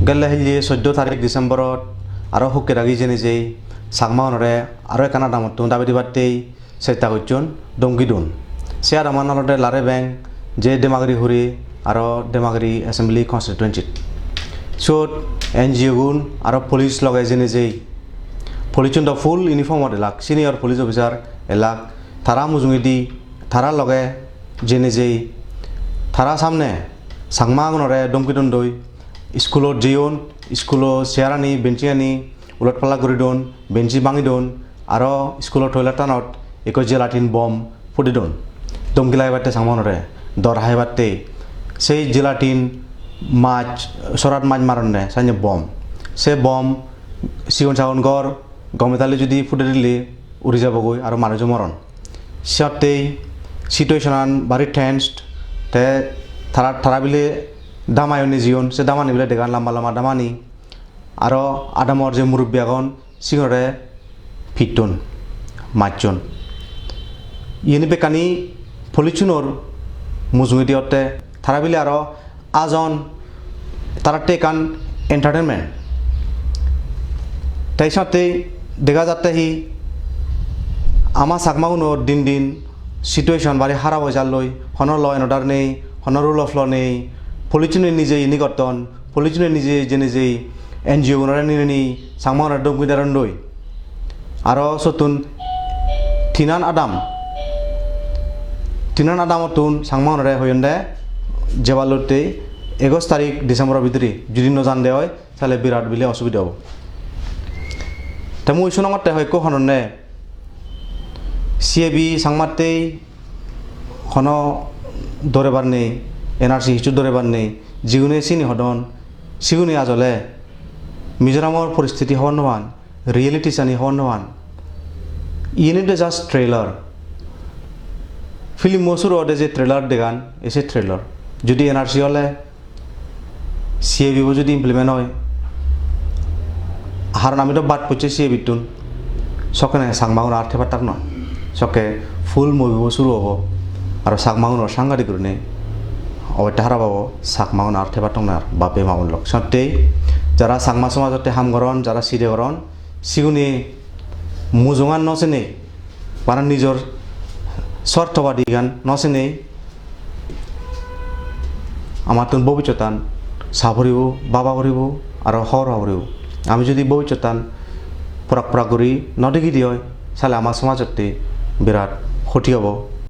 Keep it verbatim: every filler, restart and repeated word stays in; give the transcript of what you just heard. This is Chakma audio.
Gelle hille soddo tarik December-ot aro hukke dagi jeinei jei Chakmaunore aro ekkan adamottun dabi dibattei chesta gocchon, domki don. Se adaman olode Laribeng, je Demagiri Huri aro Demagiri Assembly Constituency. Siyot N G O gun aro police loge jeinei jei, police-un do full uniform-ot elak, senior police officer elak, tara mujungedi, tara loge jeinei jei, tara samne Chakmagunore domki dondoi, school-ot jeyon, school-o chair-ani, bench-ani ulot palot guri don, bench bhangi don, aro school-o toilet-anot ekko gelatin bomb pudi don. Domki lagibatte Chakmagunore, dor haibatte. Sei gelatin mach, sorat mach maronne, sanye bomb. Se bomb sigon sagon ghor, gome dale judi pudi dile uri jabogoi, aro manujo moron. Siyottei situation-an bari tensed, te tara, tara bile dam ayon ni jiyon, se damani bile degan lamba lamba damani. Aro adamor je murubbi agon, sigunore pitton, majjon. Iyeni bekkani police-unor mujungedi otte, tara bile aro ajon, taratte ekkan entertainment. Te senotte dega jatte hi, ama Chakmaguno din din situation bari harap oi jalloi, hono law and order nei, hono rule of law nei, police-une nije ini gotton, police-une nije jeinei jei N G O gunore ninei Chakmagunore domki derondoi. Aro sottun tinan adam, tinan adamottun Chakmagunore hoyonde jeballottei egoj tarik December-o bidire judi no jande oi, tale birat bile osubide obo. Te mui sunongotte hoyekko hononne C A B Changmattei hono dorebar nei, N R C hissu dorebar nei, jigune sini hodon, sigune ajole Mizoramor poristiti hobor no pan, reality sani hobor no pan. Iyeni de just trailer. Film-o suru ode je trailer degan, ese trailer. Judi N R C ole C A B bo judi implement oi, haron ami do bad pocche C A B ttun, sokkene Changmagun ar thebar tak noi. Sokke full movie bo suru obo, aro Changmagunor sangadik gurinei obosta harap obo, Changmagun ar thebar tak noi ar, bape ma bon lok. Sottei jara Changma somajotte ham goron, jara side goron, sigune mujungan no sinei, bana nijor sortobadigan no sinei, amattun bobissotan sa puribo, baba puribo, aro hobor pa puribo. Ami judi bobissotan porak porak guri no degi di oi, sale ama somajotte birat hoti obo.